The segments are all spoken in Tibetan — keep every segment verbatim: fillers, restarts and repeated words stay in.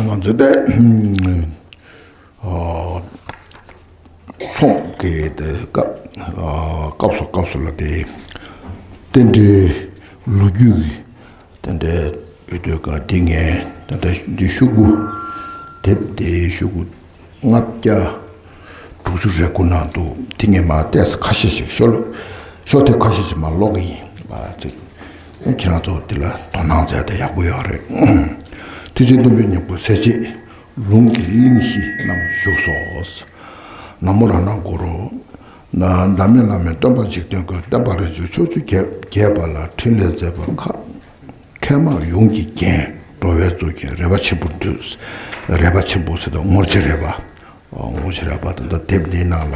ང་ཚོ་དེ་ཨ་ཚོང་གི་དེ་སྐབས་ཨ་སྐབས་སུ་སྐབས་སུ་ལ་དེ་རྟེན་འབྲེལ་ལོ་རྒྱུས་ཀྱི་དེ་འདྲའི་ཡོད་དུས་ག་དེ་ངས་དེ་འདྲ་འདི་ཤོག་གུ་དེབ་དེ་ཤོག་གུ་ལྔ་བརྒྱ་དྲུག་ཅུ་རེ་དགུ་ནང་འདུག་དེ་ངས་མར་ཏོག་ཙམ་ཁ་ཤས་ཤིག་ཤོག་ལོ། ཤོག་དེབ་ཁ་ཤས་ཤིག་མར་ཀློག་གི་ཡིན་པ་ཅིག་ཁྱེད་རང་ཚོ་དེ་ལ་དོ་སྣང་མཛད་དེ་ཡག་པོ་ཡོད་རེད། མཐུ་ཆེན་སྟོན་པའི་སྙིང་པོ་སྲས་བཅས་ལུང་གི་གླིང་བཞི་རྣམས་བཞུགས་སོ། ན་མོ་ར་ཎ་གུ་རུ། ན་བདག་མེད་བླ་མའི་སྟོན་པ་འཇིག་རྟེན་མགོན། བསྟན་པ་རིན་ཆེན་ཕྱོགས་བཅུར་རྒྱས་རྒྱས་པ་ལ་ཕྲིན་ལས་མཛད་པ་མཁས། མཁས་མང་ཡོངས་ཀྱི་རྒྱན། འགྲོ་བའི་གཙུག་རྒྱན་རལ་པ་ཆེན་པོར་འདུད། རལ་པ་ཆེན་པོ་ཟེར་དུས་ངོར་ཆེ་རལ་པ། ངོར་ཆེ་རལ་པ་དང་ད་དེབ་འདིའི་ནང་ལ་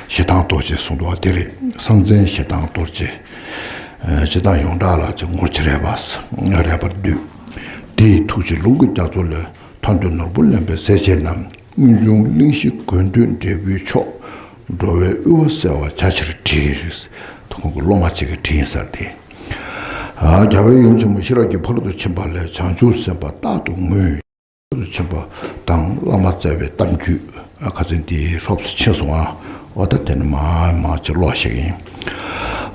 ཞེ་སྡང་རྡོ་རྗེ་གསུངས་འདུག་དེ་རེད། སངས་རྒྱས་ཞེ་སྡང་རྡོ་རྗེ། ཨ་སྤྱིར་བཏང་ཡོངས་གྲགས་ལ་ཅིག་ངོར་ཆེ་རལ་པ། རལ་པར་འདུད། དེའི་ཐུགས་རྗེ་ལུང་གི་རྒྱ་མཚོ་ལས། མཐའ་འདུལ་ནོར་བུ་ལེན་པའི་སྲས་བཅས་རྣམས། མངོན་འབྱུང་གླིང་བཞི་དགོས་འདོད་འབྲས་བུའི་མཆོག་འགྲོ་བའི་དབུལ་བ་སེལ་བར་བྱ་ཕྱིར་བྲིས། ཁོང་གི་སློབ་མ་གཅིག་གིས་བྲིས་ཡིན་ས་རེད་དེ། ཨ་རྒྱལ་བའི་ཡུམ་ཆེན་མོ་ཤེས་རབ་ཀྱི་ཕ་རོལ་ཏུ་ཕྱིན་པ་ལས་བྱང་ཆུབ་སེམས་དཔའ་རྟག་ཏུ་ངུས། ཕ་རོལ་ཏུ་ཕྱིན་པ་དང་བླ་མ་བཙལ་བའི་གཏམ་རྒྱུད། ཨ་ཁ་ཚན་འདི་ཧྲོབ་ཙམ་ཕྱིན་སོང་ཨ། འོ་ད་དེ་ནི་མ་མ་ཅིག་ཀློག་ཤེས་ཡིན།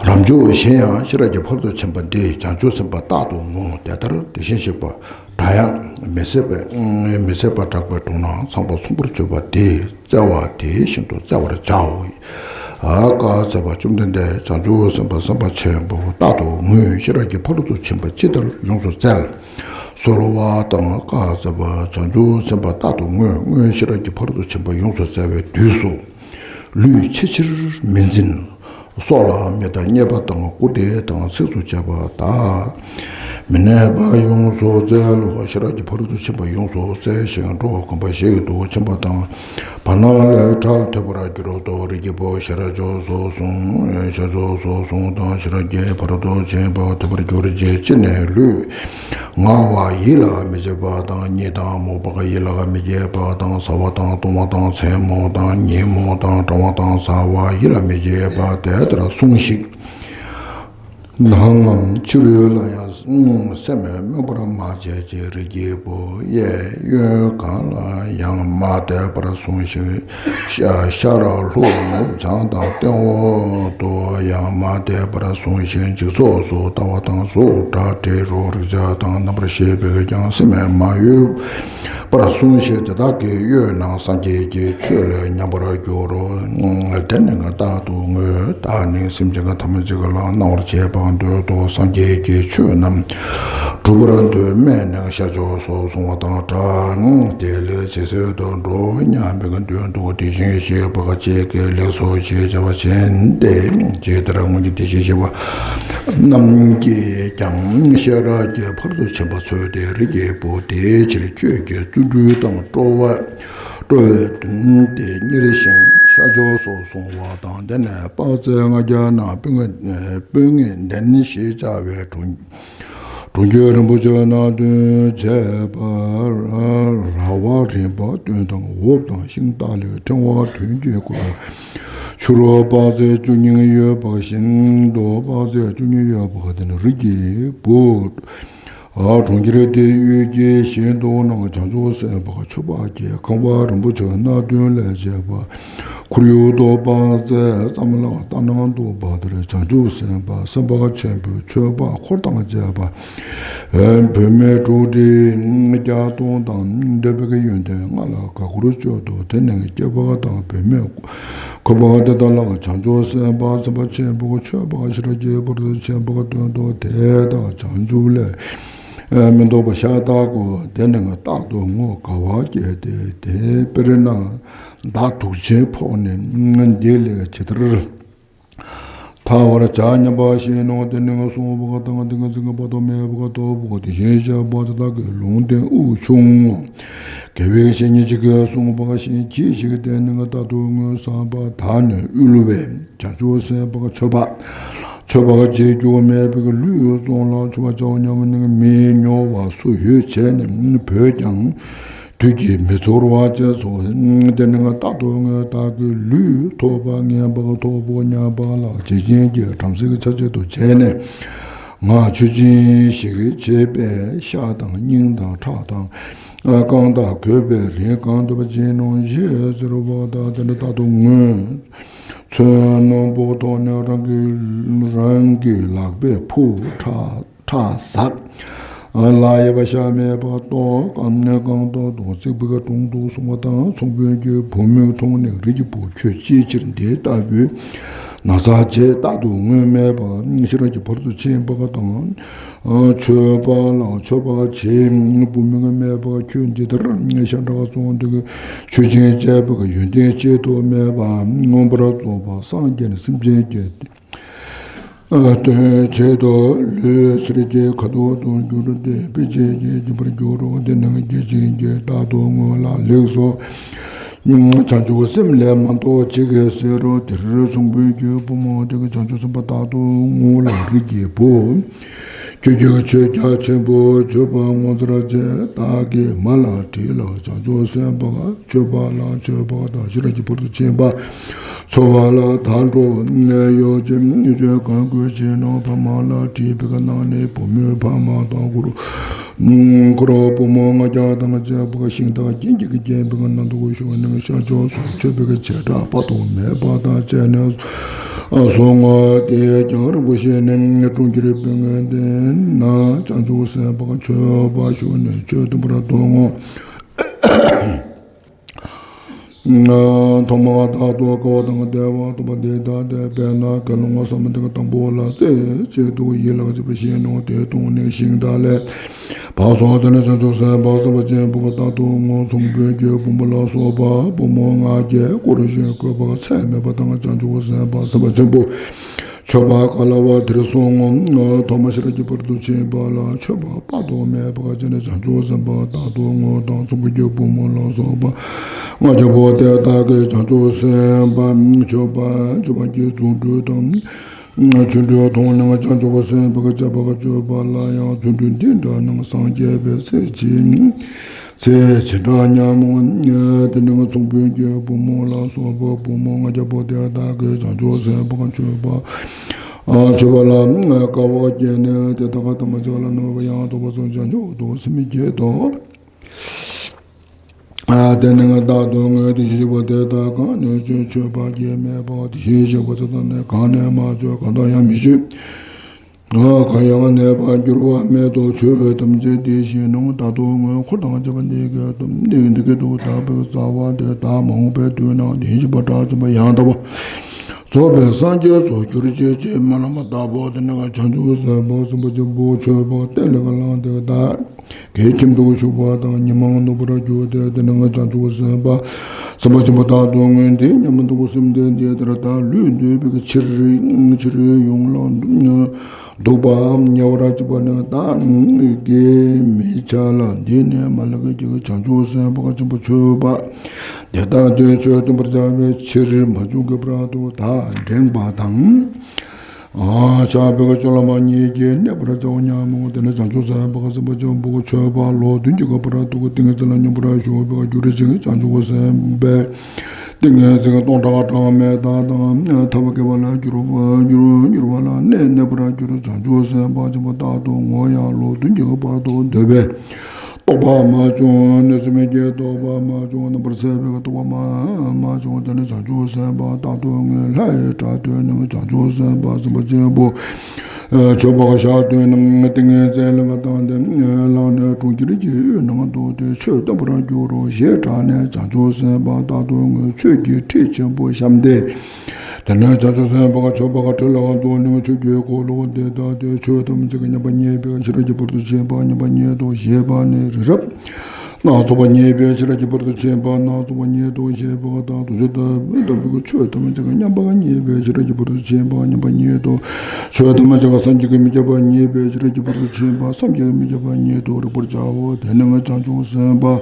རབ་འབྱོར་གཞན་ཡང་ཤེས་རབ་ཀྱི་ཕ་རོལ་ཏུ་ཕྱིན་པ་འདི་བྱང་ཆུབ་སེམས་དཔའ་རྟག་ཏུ་ངུ་དེ་ལྟར་དེ་བཞིན་གཤེགས་པ། སྒྲ་དབྱངས་མི་ཟད་པའི་མི་ཟད་པ་གྲགས་པའི་དྲུང་ན་ཚངས་པ་གསོན་པོར་གྱུར་པ་དེས་བཙལ་བ་དེ་བཞིན་དུ་བཙལ་བར་བྱའོ། ཨ་བཀའ་སྩལ་པ། བཅོམ་ལྡན་འདས་བྱང་ཆུབ་སེམས་དཔའ་སེམས་དཔའ་ཆེན་པོ་རྟག་ཏུ་ངུས་ཤེས་རབ་ཀྱི་ཕ་རོལ་ཏུ་ཕྱིན་པ་ཇི་ལྟར་ཡོངས་སུ་བཙལ། གསོལ་བ་དང་བཀའ་སྩལ་པ། བྱང་ཆུབ་སེམས་དཔའ་རྟག་ཏུ་ངུས། སྔོན་ཤེས་རབ་ཀྱི་ཕ་རོལ་ཏུ་ཕྱིན་པ་ཡོངས་སུ་བཙལ་བའི་དུས་སུ། ལུས་ཕྱི་ཕྱིར་མི་འཛིན། སྲོག་ལ་མི་ལྟ། རྙེད་པ་དང་སྐུར་འདེབས་དང་ཚིགས་སུ་བཅད་པ་དག་མི་གནས་པ་ཡོངས་སུ་བཙལ་ལོ། ཤེས་རབ་ཀྱི་ཕ་རོལ་ཏུ་ཕྱིན་པ་ཡོངས་སུ་བཙལ་ཞིང་འགྲོ་བ་གོམ་པ་བཞི་ཡི་དུ་ཕྱིན་པ་དང་། བར་སྣང་ལས་ཁྲག་ཐོན་པར་འགྱུར་རོ། རིགས་ཀྱི་བུ་ཤེས་རབ་མཆོག་སོགས་གསུངས། ཤེས་རབ་མཆོག་སོགས་གསུངས་དང་། ཤེས་རབ་ཀྱི་ཕ་རོལ་ཏུ་ཕྱིན་པ་ཐོབ་པར་གྱུར་ཅིག་ཅི་ནས་ལུས། ངལ་བ་ཡིད་ལ་མི་བྱེད་པ་དང་། གཉིད་དང་རྨུགས་པ་ཡིད་ལ་མི་བྱེད་པ་དང་། ཟ་བ་དང་བཏུང་བ་དང་མཚན་མོ་དང་ཉིན་མོ་དང་གྲང་བ་དང་ཟ་བ་ཡིད་ལ་མི་བྱེད་པ་དེ་ལྟར་སོང་ཞིག་ནའང་ཕྱི་རོལ་ལ་ཡང་སེམས་སྨོན་པར་མ་བྱེད་ཅིག་རིགས་ཀྱི་བུ་གཡས་གཡོན་གང་ལ་ཡང་མ་བལྟས་པར་སོང་ཞིག་ཤ་ཤར་ལྷོ་ནུབ་བྱང་དང་སྟེང་འོག་ཏུ་ཡང་མ་བལྟས་པར་སོང་ཞིག་འཇིག་ཚོགས་སུ་ལྟ་བ་དང་གཟུགས་སྒྲ་དྲི་རོ་རེག་བྱ་དང་རྣམ་པར་ཤེས་པས་ཀྱང་སེམས་མ་གཡོས་པར་སོང་ཞིག་དེ་དག་གི་གཡོན་ན་སངས་རྒྱས་ཀྱི་ཆོས་ལ་མཉམ་པར་གྱུར་རོ། དེ་ནི་རྟག་ཏུ་ངུས། བདག་ནི་སེམས་ཅན་ཐམས་ཅད་ལ་གནང་བར་བྱེད་པར་འདོད་དོ། སངས་རྒྱས་ཀྱི་ཆོས་རྣམས་སྒྲུབ་པར་འདོད་མོད་ནི་ཤར་ཕྱོགས་སུ་སོང་བ་དང་འདྲ། དེ་ལས་ཇེ་གསལ་དུ་འགྲོ་སྙམ་པའི་འདོད་དོ། དེ་བཞིན་གཤེགས་པ་གཅིག་གིས་ལེགས་སོ་ཞེས་བྱ་བ་བྱིན་ཏེ། ཇི་ལྟར་སྔོན་གྱི་དེ་བཞིན་གཤེགས་པ་རྣམས་ཀྱིས་ཀྱང་ཤེས་རབ་ཀྱི་ཕ་རོལ་ཏུ་ཕྱིན་པ་འཚོལ་ཏེ། རིགས་ཀྱི་བུ་དེའི་ཕྱིར་ཁྱོད་ཀྱིས་བརྩོན་འགྲུས་དང་སྤྲོ་བ་སྤྲོ་བའི་དོན་དེ་གཉེར་ཞིང་ཤར་ཕྱོགས་སུ་སོང་བ་དང་། དེ་ནས་དཔག་ཚད་ལྔ་བརྒྱ་ན་སྤོས་ངད་སྤོས་ངད་ལྡན་ཞེས་བྱ་བའི་གྲོང་གྲོང་ཁྱེར་རིན་པོ་ཆེ་སྣ་བདུན་བྱས་པ། ར་བ་རིམ་པ་བདུན་དང་འོབས་དང་ཤིང་ཏཱ་ལའི་ཕྲེང་བ་བདུན་གྱིས་བསྐོར་བའི་ཕྱི་རོལ་དཔག་ཚད་བཅུ་གཉིས་ཡོད་པ་བཞིན་དུ། དཔག་ཚད་བཅུ་གཉིས་ཡོད་པ་དེ་ནི་རིགས་ཀྱི་བུ། གྲོང་ཁྱེར་དེའི་དབུས་ཀྱི་བཞི་མདོ་ན་བྱང་ཆུབ་སེམས་དཔའ་མཆོད་པ་གྱི་ཁང་པ་རིན་པོ་ཆེ་སྣ་བདུན་ལས་བྱས་པ། ཁོར་ཡུག་ཏུ་དཔག་ཚད་ཙམ་ལ་ལྟ་ན་སྡུག་པ་དེར་བྱང་ཆུབ་སེམས་དཔའ་སེམས་དཔའ་ཆེན་པོའི་མཆོད་པ་འཁོར་དང་བཅས་པ། བུད་མེད་གྲོགས་བྲལ་བརྒྱ་སྟོང་དང་འདོད་པའི་ཡོན་ཏན་ལྔ་ལ་དགའ་མགུར་སྤྱོད་དོ། དེ་ནི་སྐྱེ་བ་དང་བུད་མེད་འཁོར་བ་དེ་དག་ལ་བྱང་ཆུབ་སེམས་དཔའ་སེམས་དཔའ་ཆེན་པོ་མཆོད་པ་ཤེས་རབ་ཀྱི་ཕ་རོལ་ཏུ་ཕྱིན་པ་སྟོན་ཏོ། དེ་དག་བྱང་ཆུབ་ལས་མི་ལྡོག་པ་ཤ་སྟག་གོ། དེ་ནི་རྟག་ཏུ་ངུ་དགའ་བ་སྐྱེས་ཏེ། དེ་དཔེར་ན་བདག་དུག་ཆེན་ཕོག་ནས་འདི་ལས་ཇི་ལྟར་ཐར་བར་བྱ་སྙམ་པ་བཞིན་ནོ། དེ་ནི་གསུངས་པ་དང་། ཏིང་ངེ་འཛིན་གྱི་བར་དུ་མེད་པ་ཐོབ་བོ། དེ་བཞིན་གཤེགས་པ་དེ་དག་གི་ལུང་བསྟན་དབུགས་ཕྱུང་ངོ་། རྒྱལ་བའི་བཤེས་གཉེན་ཅིག་གིས་གསུངས་པ་བཞིན་གྱིས་ཤིག་དེ་ནི་རྟག་ཏུ་ངུས་བསམ་པ་དག་ནི་དབུལ་བས་བྱང་ཆུབ་སེམས་དཔའ་མཆོད་པ་མཆོད་པ་བྱེད་རྒྱུ་མེད་པའི་ལུས་བཙོང་ལ་མཆོད་པ་བྱའོ་སྙམ་ནི་མི་སྨྱོ་བ་སུ་ཡོད་བྱས་ནས་བོས་ཀྱང་དུས་ཀྱིས་མི་ཚོར་བ་བྱས་སོ། དེ་ནི་རྟག་ཏུ་ངུས་བདག་གི་ལུས་ཐོབ་པ་ངན་པ་ཐོབ་བོ་སྙམ་པ་ལ་ཇི་བཞིན་གྱི་བྲམ་ཟེ་གི་ཆ་བྱད་དུ་བྱས་ནས་ང་མཆོད་སྦྱིན་ཞིག་བྱེད་པས་ཤ་དང་སྙིང་དང་ཁྲག་དང་ རྐང་ཐང་གོས་པའི་རིན་གང་འདོད་པ་ཅན་ནོ་ཞེས་ཟེར་བ་དང་། དེ་འདྲ་རྟག་ཏུ་ངུས། མཚོན་རྣོན་པོ་ཐོགས་ནས་རང་གི་རང་གི་ལག་པས་ཕུ་ཁྲག་ཁྲག་ཟག་ལ་ཡོད་པ་ཤ་མེད་པ་རྟོགས། རྐང་ཐང་རྡོ་བརྩིགས་པའི་དྲུང་དུ་སོང་བ་དང་། ཚོང་དཔོན་གྱི་བུ་མོས་མཐོང་ནས། རི་གི་བུ། ཁྱོད་ཅིའི་ཕྱིར་འདི་ལྟ་བུའི་ན་ཚ་བྱས་རྟག་ཏུ་ངུས་སྨྲས་པ། ཤི་རག་གི་བར་དུ་ཕྱིན་པ་དང་། མཆོད་པ་ལ་མཆོད་པ་བྱེད། བུ་མོས་སྨྲས་པ། ཁྱོད་འདི་ལྟར་ཤ་ཁྲག་བཙོང་སྟེ་ཆོས་ཅན་བྱས་པ་གི་ཡོན་ཏན་ཆེད་དུ་སྨྲས་པ། མངོན་པར་རྫོགས་པ་སངས་རྒྱས་ནས་སེམས་ཅན་གྱི་དོན་ཆེད་དུ་ལུས་གསེར་གྱི་ཁ་དོག་ཏུ་འགྱུར་ཏེ་དཔེ་བྱད་ཀྱིས་བརྒྱན་པར་འགྱུར་རོ། དེ་ནས་སྐྱེས་ཆེན་གྱིས་རྟག་ཏུ་ངུ་ལ། ལེགས་སོ། བྱང་ཆུབ་སེམས་ལས་མ་གཏོགས་ཅི་གིས་གསོད་རོ། དེར་ཚོང་དཔོན་གྱི་བུ་མོ་དེ་གིས་བྱང་ཆུབ་སེམས་དཔའ་རྟག་ཏུ་ངུ་ལ། རིགས་ཀྱི་བུ། ཁྱོད་ཀྱིས་ཆོས་རྒྱ་ཆེན་པོ་མཆོད་པ་ངོ་མཚར་ཅན་དག་གི་མ་ལ་དྲིས་ལ། བྱང་ཆུབ་སེམས་དཔའ་མཆོད་པ་ལ་མཆོད་པ་དང་། ཤི་རག་གི་བར་དུ་ཕྱིན་པ་འཚོ་བ་ལ་བདག་འགྲོ་གཡོ་ཅིག་ཆོས་གང་དགོས་བྱས་ནོ། ཕ་མ་ལ་དྲིས་པའི་ནང་ནས་བུ་མོའི་ཕ་མ་དང་། ཁོ་རང་བུ་མོ་ལྔ་བརྒྱ་དང་བཅས་པ་ཤིང་རྟ་གི་རྒྱན་གྱིས་བརྒྱན་པའི་ནང་དུ་ཞུགས་ནས་ཤར་ཕྱོགས་སུ་མཆོད་པའི་བྱེ་བྲག་དཔག་ཏུ་མེད་པ་དང་བཅས་ནས་སོང་ངོ་། དེས་ཀྱང་རིན་པོ་ཆེ་ནི་གྲོང་ཁྱེར་པའི་ངོས་དེ་ན་བྱང་ཆུབ་སེམས་དཔའ་མཆོད་པར་ཞུགས་ནས་ཆོས་སྟོན་པར་འདོད་ངོ་། ཐོག་མར་བདག་ཏུ་དགའ་བ་དང་བདེ་བ་ཐོབ་པ་འདི་ལྟ་སྟེ། དཔེར་ན་དགེ་སློང་བསམ་གཏན་དང་པོ་ལ་རྩེ་གཅིག་ཏུ་ཡིད་ལ་བྱེད་པ་བཞིན་ནོ། དེ་མཐོང་ནས་ཤིང་རྟ་ལས་བབས་སོ། དེ་ནས་བྱང་ཆུབ་སེམས་དཔའ་སེམས་དཔའ་ཆེན་པོ་བདག་ཏུ་ངུ། ཚོང་དཔོན་གྱི་བུ་མོ་ལ་སོགས་པ་བུ་མོ་ལྔ་བརྒྱས་བསྐོར་ཞིང་བཀོད་པ་ཚད་མེད་པ་དང་། བྱང་ཆུབ་སེམས་དཔའ་སེམས་དཔའ་ཆེན་པོ་མཆོད་པ་ག་ལ་བ་དེར་སོང་ངོ་། ཐོག་མར་ཤི་རག་གི་བར་དུ་ཕྱིན་པ་ལ་མཆོད་པ་དཔག་ཏུ་མེད་པ་བྱས་ནས་བྱང་ཆུབ་སེམས་དཔའ་རྟག་ཏུ་ངུ་དང་། ཚོང་དཔོན་གྱི་བུ་མོ་ལ་སོགས་པ་ལྔ་བརྒྱ་པོ་དེ་དག་གིས་བྱང་ཆུབ་སེམས་དཔའ་མཆོད་པ་མཆོད་པ་གི་རྫུ་འཕྲུལ་དང་། ཆོ་འཕྲུལ་མཐོང་ནས་བྱང་ཆུབ་སེམས་དཔའ་གི་བྱ་བ་སྤྱོད་པ་ལ་ཡང་རྫུ་འཕྲུལ་འདི་འདྲ་ནི་སངས་རྒྱས་པའི་ཚེ་ཇི་ཚེ་ཇི་འདྲ་སྙམ་མོ། དེ་ནས་ཚོང་དཔོན་གྱི་བུ་མོ་ལ་སོགས་པ་བུ་མོ་ལྔ་བརྒྱ་པོ་དེ་དག་གིས་བྱང་ཆུབ་སེམས་དཔའ་མཆོད་པ་མཆོད་པ་ལ་དགའ་བ་སྐྱེས་ནས་དེ་དག་ཐམས་ཅད་ལ་གནོད་པ་ཡང་དག་པར་སེལ་བྱང་ཆུབ་ཏུ་སེམས་བསྐྱེད་དོ། དེ་ནས་རྟག་ཏུ་ངུ། དེ་བཞིན་གཤེགས་པ་དེ་དག་གང་ནས་བྱོན། མཆོད་པ་གིས་སྨྲས་པ། དེ་བཞིན་གཤེགས་པ་དེ་དག་ནི་གང་ནས་མ་བྱོན། གང་དང་ཡང་མི་མཆོད། གང་ཡང་གནས་པར་འགྱུར་བ་མེད་དོ། ཆོས་ཐམས་ཅད་དེ་བཞིན་ནོ། རྟག་ཏུ་ངུ། འཁོར་དང་བཅས་པ་འདི་སྐད་དུ། འདི་འདི་སྐད་དུ་བསྡད་པའི་རྩ་བ་དེ་དག་མ་འོངས་པའི་དུས་ན་དེ་བཞིན་གཤེགས་པ་དྲག་ཅན་པ་ཡང་དག་པར་རྫོགས་པའི་སངས་རྒྱས་སུ་གྱུར་ཅིག་ཅེས་སྨོན་ལམ་བཏབ་པོ། དེ་ནས་བྱང་ཆུབ་སེམས་དཔའ་སེམས་དཔའ་ཆེན་པོ་མཆོད་པ་གཏན་ལ་བླངས་ཏེ་བདག་གི་ཁྱིམ་དུ་བཞུགས་པ་དང་ཉི་མ་ནུབ་པར་གྱུར་ཏེ། དེ་ནས་བྱང་ཆུབ་སེམས་དཔའ་སེམས་དཔའ་ཆེན་པོ་རྟག་ཏུ་ངུས་ཏེ། ཉམས་སུ་བླངས་པའི་སེམས་ལྡན་འདི་ལྟར་བདག་ལུས་འདོད་པའི་ཕྱིར། ཕྱིར་ཡོངས་ལ་འདུག་པའམ་ཉེ་བར་གྱུར་པ་ནི་བདག་གི་མི་བྱ་ལ། འདི་ནི་མ་ལུས་ཀྱི་བྱང་ཆུབ་སེམས་དཔའ་ཆེན་པོ་མཆོད་པ་དེ་ལྟ་སྟེ་ཆོས་སྟོན་པར་བྱ་བའི་ཕྱིར་མ་བྱུང་གི་བར་དུ་བདག་འགྲེང་བུ་དང་། ཨ་ཞགས་པའི་ཅོ་ལ་མ་གཉིས་ཀྱིས་གནོན་པར་བྱའོ་སྙམ་མོ། དེ་ནས་བྱང་ཆུབ་སེམས་དཔའ་སེམས་དཔའ་ཆེན་པོ་མཆོད་པ་ལོ་བདུན་གྱི་བར་དུ་ཏིང་ངེ་འཛིན་ལ་སྙོམས་པར་ཞུགས་པར་གྱུར་ཅིག་བྱང་ཆུབ་སེམས་དཔའི་ཏིང་ངེ་འཛིན་སྟོང་ཕྲག་གྲངས་མེད་དག་དང་ཐར་པ་བསྐལ་པ་ལ་འགྱུར་བ་འགྱུར་འགྱུར་བ་ལ་གནས་གནས་པར་གྱུར། བྱང་ཆུབ་སེམས་དཔའ་ཆེན་པོ་རྟག་ཏུ་ངུ་ཡང་ལོ་བདུན་གྱི་བར་དུ་འདོད་པའི་རྟོག་པ་མ་བྱུང་། གནོད་སེམས་ཀྱི་རྟོག་པ་མ་བྱུང་། རྣམ་པར་འཚེ་བའི་རྟོག་པ་མ་མ་བྱུང་། དེ་ནས་བྱང་ཆུབ་སེམས་དཔའ་རྟག་ཏུ་ངུས། ལྷའི་སྒྲ་ཐོས་ནས་བྱང་ཆུབ་སེམས་དཔའ་སེམས་དཔའ་ཆེན་པོ་མཆོད་པ་ཞག་བདུན་ཏིང་ངེ་འཛིན་ལ་བཏང་སྟེ་ལངས་ནས་གྲོང་ཁྱེར་གྱི་དབུས་ན་འདུག་སྟེ་ཆོས་སྟོན་པར་འགྱུར་རོ་ཞེས་གྲགས་ནས་བྱང་ཆུབ་སེམས་དཔའ་རྟག་ཏུ་ངུས། ཆོས་ཀྱི་ཁྲི་ཆེན་པོ་བཤམས་ཏེ། དེ་ནས་བྱང་ཆུབ་སེམས་དཔའ་མཆོད་པ་ཁྲི་ལ་འདུག་ནས་ཆོས་ཀྱི་འཁོར་ལོ་འདི་ལྟ་སྟེ། ཆོས་ཐམས་ཅད་ཀྱི་མཉམ་པ་མྱེད་པའི་ཤེས་རབ་ཀྱི་བར་དུ་ཕྱིན་པ་མཉམ་པ་ཉིད་དོ་ཞེས་པ་ནི་རི་རབ་སྣ་ཚོགས་པ་མྱེད་པའི་ཤེས་རབ་ཀྱི་བར་དུ་ཕྱིན་པ་སྣ་ཚོགས་པ་ཉིད་དོ་ཞེས་པ་དང་། དུས་གསུམ་དུ་ལྟ་བུའི་ཆོས་ཐམས་ཅད་ཀྱི་མཉམ་པ་མྱེད་པའི་ཤེས་རབ་ཀྱི་བར་དུ་ཕྱིན་པ་མཉམ་པ་ཉིད་དོ། ཆོས་ཐམས་ཅད་ཀྱི་སངས་རྒྱས་ཀྱི་མི་ཁྱབ་པ་མྱེད་པའི་ཤེས་རབ་ཀྱི་བར་དུ་ཕྱིན་པ་སངས་རྒྱས་ཀྱི་མི་ཁྱབ་པ་ཉིད་དོ་རིག་པར་བྱའོ། དེ་ནས་བྱང་ཆུབ་སེམས་དཔའ་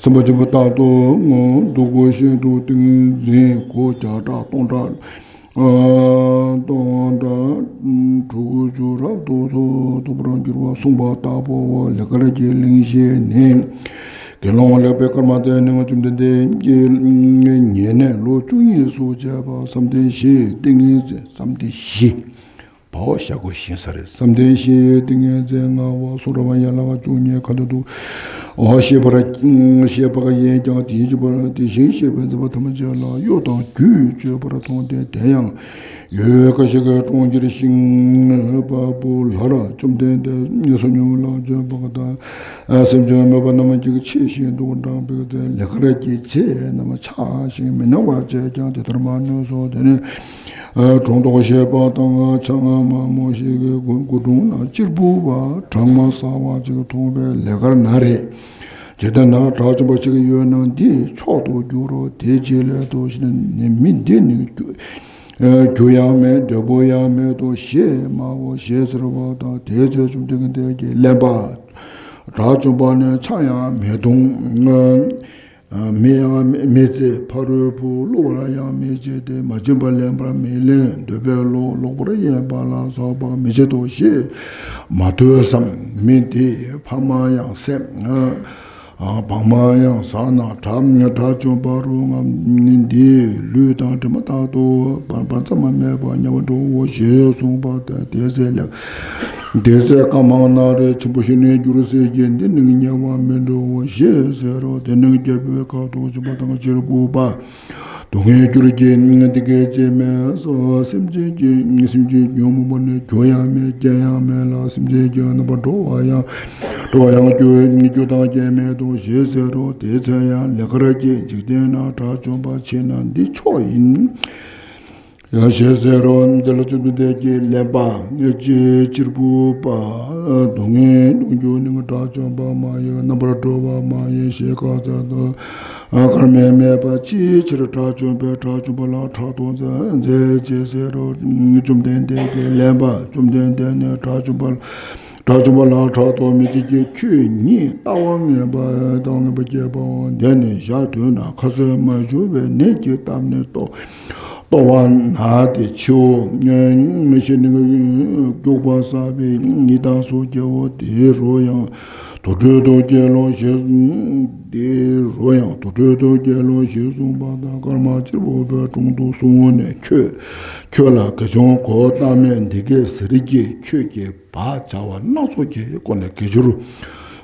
སེམས་དཔའ་ཆེན་པོ་རྟག་ཏུ་ངུ་འདུག་གོ་ཤིན་ཏུ་ཏིང་འཛིན་སྒོ་བརྒྱ་ཕྲག་སྟོང་ཕྲག་སྟོང་ཕྲག་དྲུག་ཅུ་རབ་ཏུ་ཐོབ་པར་འགྱུར་བ་གསུངས་པ་ལྟ་བུའོ། ལེགས་སྐྱེས་ཀྱི་གླེང་གཞི་ནི། དགེ་སློང་ལེགས་པའི་སྐར་མ་དེ་ནི་བཅོམ་ལྡན་འདས་ཀྱིས་ཉེ་གནས་ལོ་བཅུ་གཉིས་སུ་བྱས་པ་བསམ་གཏན་བཞི་ཏིང་ངེ་འཛིན་བསམ་གཏན་བཞི། བའོ། ཞྭ་སྒོ་བཞིན་ས་རེད། བསམ་གཏན་བཞི་ཡི་ཏིང་ངེ་འཛིན་ལྔ་བ་སུ་ར་བ་ཡན་ལག་བཅུ་གཉིས་ཁ་ཏོན་དུ། འོ་ཤེས་པར་ཤེས་པ་ཡིན་ཀྱང་དེ་བཞིན་གཤེགས་པ་དེ་བཞིན་གཤེགས་པའི་མཛད་པ་ཐམས་ཅད་ལ་གཡོ་དང་རྒྱུས་གཅོད་པར་མཐོང་སྟེ། དེ་ཡང་ཡུལ་འགའ་ཞིག་གི་གྲོང་ཁྱེར་ཤིང་པ་པོ་ལ་ར་བཅོམ་ལྡན་འདས་བསོད་སྙོམས་ལ་བྱོན་པ་དང་། སེམས་ཅན་མོས་པ་རྣམས་ཀྱིས་ཆེས་ཤིན་ཏུ་དྲག་པའི་ཚེ་ལས་ཀར་གྱི་རྗེ་རྣམས་ཆགས་ཤིང་མི་སྣང་བར་བྱས་ཀྱང་དེ་ལྟར་མ་ནུས་སོ། དེ་ནས་ཨ་གྲོང་དུ་གཤེགས་པ་དང་ཕྱག་ན་མ་མོ་ཞིག་གི་སྐུ་སྐུ་དྲུང་ན་གཅེར་བུ་པ་སྦྲང་མ་ཟ་བ་ཅིག་མཐོང་བས་ལས་ཀར་ན་རེ། ཇི་ལྟར་ན་དགྲ་བཅོམ་པ་ཞིག་ཡོད་ན་འདི་མཆོག་ཏུ་འགྱུར་རོ། དེ་ཅི་སླད་དུ་ཞེ་ན། མི་འདི་ནི་རྒྱུ་ཡང་མེད། འབྲས་བུ་ཡང་མེད་དོ་ཞེས་སྨྲའོ་ཞེས་ཟེར་བ་དང་། དེའི་ཚེ་བཅོམ་ལྡན་འདས་ཀྱིས་གླེན་པ། དགྲ་བཅོམ་པ་ནི་ཆང་ཡང་མི་འཐུང་། མེ་ཡང་མི་བཙས། ཕ་རོལ་པོ་བསླུ་བར་ཡང་མི་བྱེད་དེ། མ་བྱིན་པ་ལེན་པར་མི་ལེན། འདོད་པས་ལོག་ལོག་པར་གཡེམ་པ་ལ་སོགས་པ་མི་བྱེད་དོ་ཞེས་མ་ཐོས་སམ། མི་འདིས་ཕ་མ་ཡང་བསད། བང་མ་ཡང་ཟ་ན། དགྲ་དགྲ་བཅོམ་པ་རུ་ང་ནི་འདིའི་ལུས་དང་གྲིབ་མ་དག་ཏུ་བར་བར་མཚམས་མེད་པར་ཉམས་པར་འགྲོའོ་ཞེས་གསུངས་པ་དང་། དེའི་ཚེ་ལེགས། དེའི་ཚེ་བཀའ་མ་གནང་རེ་ཆེན་པོ་ཞིག་ནི་འགྱུར་ཟེར་གྱི། འདི་ནི་ཉེ་བར་མི་འགྲོའོ་ཞེས་ཟེར་རོ། དེ་ནི་རྒྱལ་པོའི་ཁབ་ཏུ་བྱོན་པ་དང་གཅེར་བུ་པ། སྡུག་བསྔལ་གྱུར་གྱི་འདི་སྐད་ཅེས་སྨྲས་སོ། སེམས་ཅན་གྱི་སེམས་ཅན་ཉོན་མོངས་པ་ནི་རྒྱུ་ཡང་མེད་རྐྱེན་ཡང་མེད་ལ། སེམས་ཅན་གྱི་རྣམ་པར་འགྲོ་བ་ཡང་འགྲོ་བ་ཡང་རྒྱུ་རྒྱུ་དང་རྐྱེན་མེད་དོ་ཞེས་ཟེར་རོ། དེའི་ཚེ་ཡང་ལེགས་སྐར་གྱི་འཇིག་རྟེན་ན་དགྲ་བཅོམ་པ་ཆེ་ན་འདི་མཆོག་ཡིན། ཡང་ཞེས་ཟེར་རོ། དེ་ལ་བཅོམ་ལྡན་འདས་ཀྱིས་གླེན་པ། ཅི་གཅེར་བུ་པ། སྡུག་བསྔལ་གཏོང་རྒྱུ་ནི་དགྲ་བཅོམ་པ་མ་ཡིན། རྣམ་པར་གྲོལ་བ་མ་ཡིན་ཞེས་བཀའ་སྩལ་ཏོ། སྐར་མས་སྨྲས་པ། ཅིའི་ཕྱིར་དགྲ་བཅོམ་པས་དགྲ་བཅོམ་པ་ལ་ཕྲག་དོག་མཛད་མཛད་ཅེས་ཟེར་རོ། བཅོམ་ལྡན་འདས་ཀྱིས་གླེན་པ། བཅོམ་ལྡན་འདས་ནི་དགྲ་བཅོམ་པ་དགྲ་བཅོམ་པ་ལ་ཕྲག་དོག་མི་བྱེད་ཀྱི། ཁྱོད་ཉིད་ལྟ་བ་ངན་པ་ལྟ་བ་ངན་པ་སྐྱེས་པའོ། འདི་ནི་ཞག་བདུན་ན་ཁ་ཟས་མ་ཞུ་བའི་ནད་ཀྱིས་བཏབ་ནས་ལྟོ་ལྟོ་བ་ན་སྟེ་འཆིའོ། ཞེས་ནི་སྐྱུག་པ་བསགས་པའི་ཡི་དྭགས་སུ་སྐྱེའོ། དེའི་རོ་ཡང་དུར་ཁྲོད་དུ་སྐྱེ་ལོ་ཞེས། དེའི་རོ་ཡང་དུར་ཁྲོད་དུ་སྐྱེ་ལོ་ཞེས་གསུངས་པ་དང་། སྐར་མ་གཅེར་བུ་པའི་དྲུང་དུ་སོང་ནས། ཁྱོད་ཁྱོད་ལ་དགེ་སྦྱོང་གོའུ་ཏ་མས་འདི་སྐད་ཟེར་གྱིས། ཁྱོད་ཀྱིས་བག་བྱ་བ་སྣ་ཚོགས་ཀྱི་སྒོ་ནས་དགེ་སྦྱོར།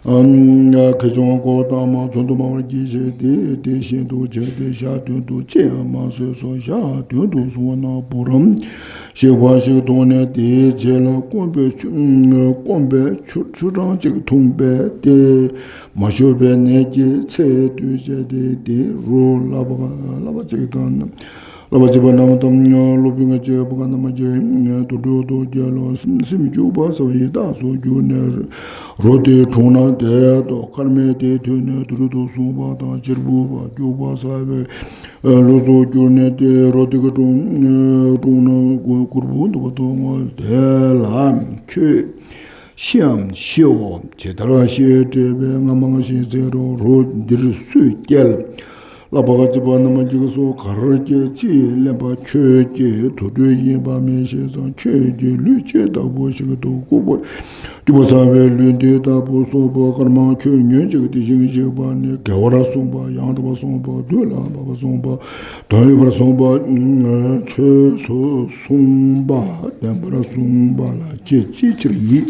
དགེ་སྦྱོང་གོའུ་ཏ་མ་བརྫུན་དུ་སྨྲ་བར་གྱིས་ཤིག་དེ་དེ་བཞིན་དུ་བྱས་ཏེ་ཞག་བདུན་དུ་ཅི་ཡང་མ་ཟོས་སོ། ཞག་བདུན་དུ་སོང་བ་ན་བུ་རམ་ཞིག་པ་ཞིག་མཐོང་ནས། དེའི་རྗེས་ལ་སྐོམ་པའི་ཆུ་སྐོམ་པའི་ཆུ་ཆུ་གྲང་ཅིག་འཐུངས་པས། དེ་མ་ཞུ་བའི་ནད་ཀྱིས་ཚེ་དུས་བྱས་ཏེ། དེའི་རོ་ལག་པ་ལག་པ་གཅིག་དང་། ལག་པ་གཅིག་པ་རྣམས་དང་སློབ་དཔོན་གྱི་བུ་ག་རྣམས་ཀྱིས་དུར་ཁྲོད་དུ་སྐྱེས་ལོ། སེམས་སྐྱུག་པ་བསགས་པའི་ཡི་དྭགས་སུ་གྱུར་ནས་རོ་དེའི་དྲུང་ན་བསྡད་དོ། སྐར་མས་དེ་ཐོས་ནས་དུར་ཁྲོད་དུ་སོང་བ་དང་། གཅེར་བུ་པ་སྐྱུག་པ་བསགས་པའི་ལུས་སུ་གྱུར་ནས་དེ་རོ་དེ་གི་དྲུང་དྲུང་ན་གུར་གུར་པོ་འདུག་པ་མཐོང་ངོ་། དེ་ལ་ཁྱོད་ཤི་འམ་ཤིའོ། ཇི་ལྟར་ཤི་དྲིས་པས། ང་མང་ཞིང་ཟེར་རོ། རོ་འདིར་སུས་སྐྱེལ། ལག་པ་གཅིག་པ་རྣམས་ཀྱིས་སོ་གར་སྐྱེལ་ཅིས་གླེན་པ། ཁྱོད་ཀྱིས་དུར་ཁྲོད་ཡིན་པ་མི་ཤེས་སམ། ཁྱོད་ཀྱི་ལུས་ཇི་ལྟ་བུ་ཞིག་ཏུ་སྐྱུག་པ་སྐྱུག་པ་བསགས་པའི་ལུས་འདི་ལྟ་བུ་སོགས་པ། སྐར་མ་ཁྱོད་ཉོན་ཅིག་དེ་བཞིན་གཤེགས་པ་ནི་དགེ་བར་གསུངས་པ། ཡང་དག་པར་གསུངས་པ། བདུད་ལ་བབ་པར་གསུངས་པ། དོན་ཡོད་པར་གསུངས་པ། ཆོས་སུ་གསུངས་པ། བདེན་པར་གསུངས་པ་ལ་ཁྱེད་ཅིའི་ཕྱིར་ཡིད་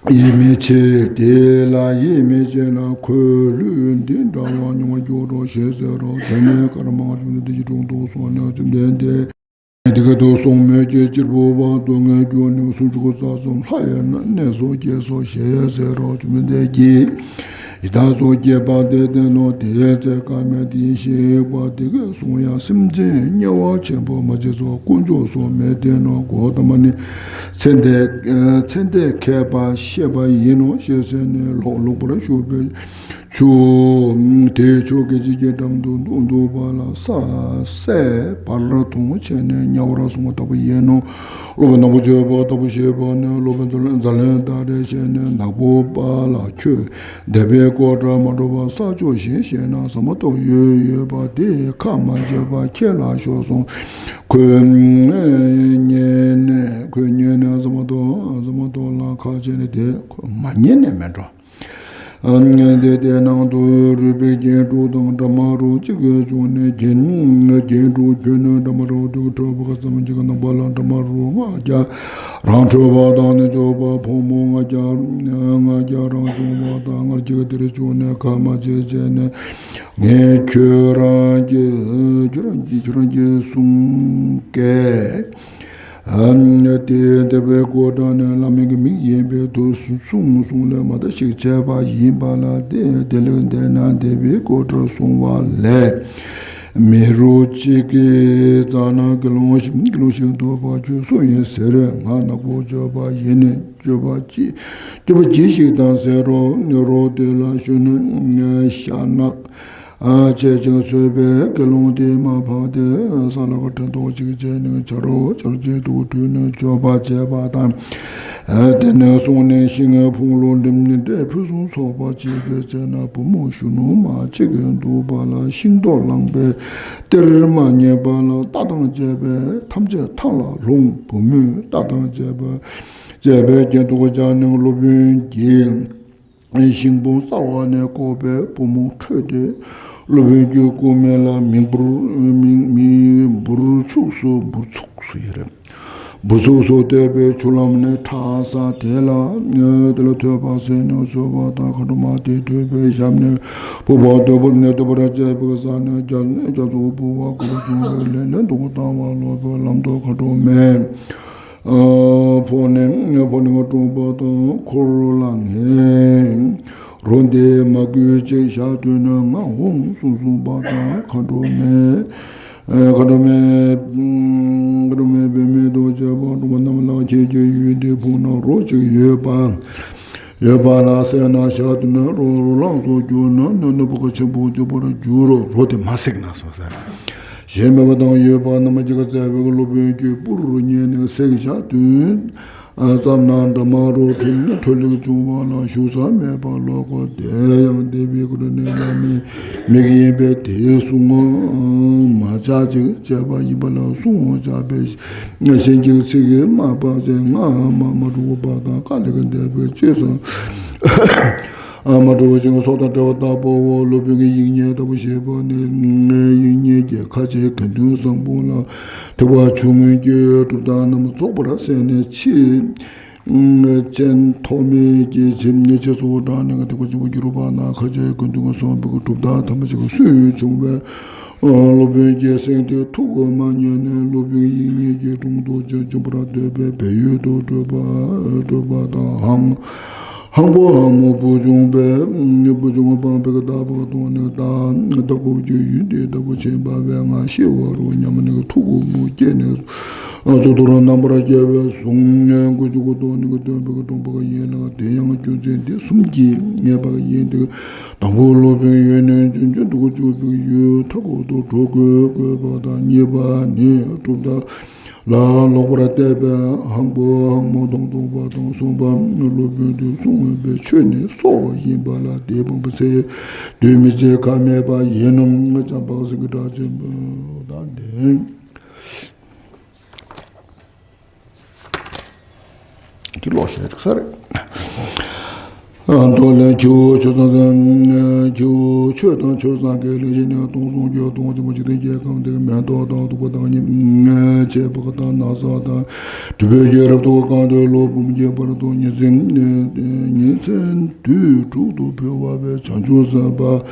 ཡིད་མི་ཆེས། དེ་ལ་ཡིད་མི་ཆེས་ན་ཁོའི་ལུས་འདི་འདྲ་བ་མྱོང་བར་འགྱུར་རོ་ཞེས་ཟེར་རོ། དེ་ནས་སྐར་མ་བཅོམ་ལྡན་འདས་ཀྱི་དྲུང་དུ་སོང་ནས་བཅོམ་ལྡན་འདས་དེ་སྐད་དུ་གསུངས་མོད་ཀྱི། གཅེར་བུ་པ། སྡུག་བསྔལ་རྒྱུ་ནི་སུམ་ཅུ་རྩ་གསུམ་ལྷ་ཡི་གནས་སུ་སྐྱེས་སོ་ཞེས་ཟེར་རོ། བཅོམ་ལྡན་འདས་ཀྱིས་ཡི་དྭགས་སུ་སྐྱེས་པ་དེ་བསྟན་ནོ། དེའི་ཚེ་སྐར་མས་དེ་བཞིན་གཤེགས་པ་དེ་སྐད་གསུངས་ཡང་། སེམས་ཅན་དམྱལ་བ་ཆེན་པོ་མ་སྐྱེས་སོ། དཀོན་མཆོག་གསུངས་མི་བདེན་ནོ། གོའུ་ཏ་མ་ནི་ཚེ་འདས་ཚེ་འདས་མཁས་པ་ཤེས་པ་ཡིན་ནོ་ཞེས་ཟེར་ནས་ལོག་ལོག་པར་ཞུགས་པའི་ཆུ་དེའི་ཆུ་སྐད་ཅིག་གིས་འགྲམ་དུ་འདུག་འདུག་པ་ལ་ས་སྲད་བར་མཐོང་བྱས་ནས་དམྱལ་བར་སོང་བ་ལྟ་བུ་ཡིན་ནོ། སློབ་དཔོན་ནག་པོ་སྤྱོད་པ་ལྟ་བུ་ཞེས་པ་ནི་སློབ་དཔོན་འཛམ་གླིང་བདག་འདྲ་བྱས་ནས་ནག་པོ་པ་ལ་ཁྱོད་འདས་པའི་སྐོར་བྲལ་མ་འགྲོ་བར་ས་ཕྱོགས་གཞན་ཞིག་ན་ཟ་མ་ཏོག་ཡོད་ཡོད་པ་དེ་ཁ་མ་འབྱེད་པར་ཁྱེར་ལ་ཤོག་གསུངས། ཁོས་ཉན་ནས་ཁོས་ཉན་ནས་ཟ་མ་ཏོག་ཟ་མ་ཏོག་ལ་ཁ་འབྱེད་ནས་དེ་ཁོས་མ་ཉན་ནས་མེད་འགྲོ། དེ་དེ་ནང་དུ་རུས་པའི་རྒྱན་དྲུག་དང་འདྲ་མ་རུ་གཅིག་གིས་བྱུང་ནས་རྒྱན་རྒྱན་དྲུག་ཁྱོན་ནས་འདྲ་མ་རུ་དུས་ཁྲོ་བ་ཙམ་གཅིག་རྣམ་པ་ལ་འདྲ་མ་རུ་ལྔ་བརྒྱ་རང་གྲོལ་བ་དང་ནི་སྐྱོབ་པ་ཕོ་མོ་ལྔ་བརྒྱ་ལྔ་བརྒྱ་རང་བྱུང་བ་དང་སྔར་གྱི་དེར་བྱུང་ནས་ཁ་མ་བྱེད་བྱས་ནས་ངས་ཁྱོད་རང་གི་ཁྱོད་རང་གི་ཁྱོད་རང་གི་གསུང་སྐད། དེ་འདི་པའི་སྐོར་དྲངས་ནས་བླ་མའི་མིག་ཡིན་པའི་དུས་གསུངས་གསུངས་ལས་མ་འདའ་ཞིག་བྱས་པ་ཡིན་པ་ལ། དེ་དེ་ལས་འདས་ན་འདས་པའི་སྐོར་དྲངས་གསུངས་པ་ལས། མི་རུ་གཅིག་གིས་རྩ་ན་དགེ་སློང་ཞིག་དགེ་སློང་ཞིག་འདུག་པ་ཁྱོད་སུ་ཡིན་ཟེར། ང་ནག་པོ་སྐྱོབ་པ་ཡིན་ནི་སྐྱོབ་པ་ཅི་སྐྱོབ་པ་ཅི་ཞིག་དང་ཟེར་རོ། རོ་དེ་ལ་ཞུ་ནི་ཤ་ནག་ཨ་བྱས་ཅིང་གསོད་པའི་དགེ་སློང་དེ་མ་ཕམ་སྟེ་ས་ལ་ག་ཕྲན་ཐོགས་ཅིག་བྱས་ནས་ཆ་རོགས་ཆར་གྱི་དུག་བྲུས་ནས་སྐྱོབ་པ་བྱས་པ་དང་། དེ་ནས་སོང་ནས་ཤིང་ཕུང་ལོ་འགྲིམ་ནས་འབྲས་ཕུན་སུམ་ཚོགས་པ་བྱེད་དགོས་ཟེར་ན་བུ་མོ་གཞོན་ནུ་མ་གཅིག་གིས་འདུག་པ་ལ་ཤིང་ཏོག་བླངས་པས་གཏེར་མ་རྙེད་པ་ལ་རྟ་དང་བཅས་པས་ཐམས་ཅད་ཐང་ལ་ལྷུང་། བུ་མོས་རྟ་དང་བཅས་པ་བཅས་པའི་རྒྱན་དུ་སྦྱར་ནས་སློབ་དཔོན་གྱིས། ཤིང་ཕུང་རྩ་བ་ནས་བཀོག་པས་བུ་མོ་ཁྲོས་ཏེ། སློབ་དཔོན་གྱི་སྐུ་སྨད་ལ་མིག་འབུར་མིག་མིག་འབུར་ཆུགས་སུ་འབུར་ཚུགས་སུ་ཡོད་རེད། འབུར་ཚུགས་སུ་བསྟོད་པའི་ཆུ་ལམ་ནས་ཁྲག་ཟག་དེ་ལ་དེ་ལ་ཐོད་པ་བསྲེས་ནས་གསོལ་བ་དང་མཁའ་འགྲོ་མ་དེ་ཐོད་པའི་ཞབས་ནས་ཕུར་པ་བསྟོད་པ་ནས་བསྟོད་པར་བྱས་པའི་ས་ནས་རྒྱ་རྒྱ་མཚོ་འབུལ་བ་གུར་བྱུང་བའི་ལན་ལན་དུ་བཏང་བ་ལོག་པའི་ལམ་དུ་མཁའ་འགྲོ་མས། ཕོ་ནི་ཕོ་ནི་ང་གྲོངས་པ་དང་འཁོར་ལ་ངས་རོ་འདི་མ་གོས་ཅིག་བཞག་སྡོད་ན་ང་འོང་གསུངས་གསུངས་པ་དང་མཁའ་འགྲོ་མས། མཁའ་འགྲོ་མས་མཁའ་འགྲོ་མས་འབད་མེད་དུ་བྱས་པ་གྲོངས་པ་རྣམས་ལ་ཁྱེད་ཀྱི་ཡུལ་འདི་ཕུག་ན་རོ་གཅིག་ཡོད་པ་ཡོད་པ་ལ་བསྲེགས་ན་བཞག་སྡོད་ན་རོ་རོ་ལངས་སུ་གྱུར་ན་ནི་ནི་བུ་ག་ཆེན་པོ་གྱུར་པར་འགྱུར་རོ། རོ་དེ་མ་བསྲེགས་ན་སོང་ཟེར། ཞེས་སྨྲས་པ་དང་ཡོད་པ་རྣམས་ཀྱིས་བཀའ་སྩལ་བའི་སློབ་དཔོན་གྱིས་སྤུར་ཉན་ནས་བསྲེགས་བཞག་དུས། ཙམ་ན་འདྲ་མ་རུ་ཁྲོ་ཁྲོ་ལུགས་བྱུང་བ་ལ་ཞུགས་ས་མེད་པར་ལོག་གོ། དེ་ཡང་འདས་པའི་སྐུ་ནས་བླ་མའི་མིག་ཡིན་པས་དེའི་གསུང་མ་བྱ་ཅིག་བྱས་པ་ཡིན་པ་ལ་གསུང་བྱ་བའི་གཞན་གྱི་ཚིག་མ་པ་ཅན་ང་མ་མ་གྲུབ་པ་དང་དཀའ་ལས་འདས་པའི་ཅེས་སོ། ཨ་མ་འགྲོ་བ་ཞིང་སོགས་དང་བྲལ་བ་ལྟ་བུའོ། སློབ་དཔོན་གྱི་དབྱིག་གཉེན་ལྟ་བུ་ཞེས་པ་ནི་དབྱིག་གཉེན་གྱི་ཁ་ཆེ་དགེ་འདུན་བཟང་པོ་ལ་ཐེག་པ་ཆུང་ངུའི་གྲུབ་རྟགས་རྣམས་རྫོགས་པར་གསན་ནས་ཕྱིས། སྤྱན་ཐོགས་མེད་ཀྱི་ཕྱིར་ཉེ་ཆེ་སོགས་དྲངས་ནས་ཐེག་པ་ཆེན་པོ་གྱུར་པ་ན་ཁ་ཆེ་དགེ་འདུན་གྱིས་གསུངས་པའི་གྲུབ་རྟགས་ཐམས་ཅད་སུས་བྱུང་བའི་སློབ་དཔོན་གྱི་སེམས་དེ་ཐུགས་མ་མཉེས་ནས་སློབ་དཔོན་དབྱིག་གཉེན་གྱི་དྲུང་དུ་བྱོན་བྱོན་པར་འདོད་པའི་བལ་ཡུལ་དུ་བྲོས་པ་བྲོས་པ་དང་། ཧང་པོ་ཧང་མོ་བུ་ཆུང་པས་བུ་ཆུང་སྤངས་པའི་རྟ་ཕོ་དང་ནི་རྟ་རྟ་ཁོག་གི་ཡུལ་འདི་ལྟ་བུ་ཕྱིན་པ་བས་ང་ཤི་བ་རུ་སྙམ་ནས་ཐུགས་མུ་སྐྱེས་ནས་གཙུག་ཏོར་རྣམ་པར་རྒྱལ་བའི་གཟུངས་མགོ་མཇུག་ཏུ་ནི་སྟོན་པའི་སྟོན་པ་ཡིན་ལ། དེ་ཡང་རྒྱུ་མཚན་འདི་གསུམ་གྱིས་ངེས་པ་ཡིན་ཏེ། དང་པོ་སློབ་དཔོན་ཡོན་ནས་རྒྱུན་རྒྱུན་དུ་བཅུག་པའི་ཡུལ་མཐའ་འཁོབ་ཏུ་འགྲོ་དགོས་དགོས་པ་དང་། གཉིས་པ་ནི་གྲུབ་མཐའ་ལ་ལོག་པར་བལྟས་པས་ཧང་པོ་ཧང་མོ་མཐོང་མཐོང་བ་དང་། གསུམ་པ་སློབ་དཔོན་དུ་གསུངས་པའི་ཆོས་ནི་སྲོག་ཡིན་པ་ལ་དེ་སྤངས་པའི་ཚེ་དུས་མི་བྱེད་ཁ་མེད་པ་ཡིན་ནམ། བྱམས་པ་གཟིགས་ཀྱི་གྲགས་ཆེན་པོ་དང་ལྡན། འདི་ཀློག་བཞིན་རེད་ས་རེད། མདོ་ལས་ཆུ་བོ་ཆུ་ཚང་ཆུ་བོ་ཆོས་དང་ཆོས་བཟང་གི་གླིང་བཞི་ནས་སྟོང་གསུམ་གྱི་སྟོང་ཆེན་པོ་འཇིག་རྟེན་གྱི་ཁམས་འདིར་མེ་ཏོག་དང་བདུག་པ་དང་ཉེ་ཉེས་པ་དང་ན་བཟའ་དང་གྲུབ་པའི་རྒྱལ་རབ་ཏུ་བཀང་སྟེ་ལོ་འབུམ་གྱི་བར་དུ་ཉིན་མཚན་ཉིན་མཚན་དུས་དྲུག་ཏུ་འཕེལ་བ་བས་བྱང་ཆུབ་སེམས་དཔའ་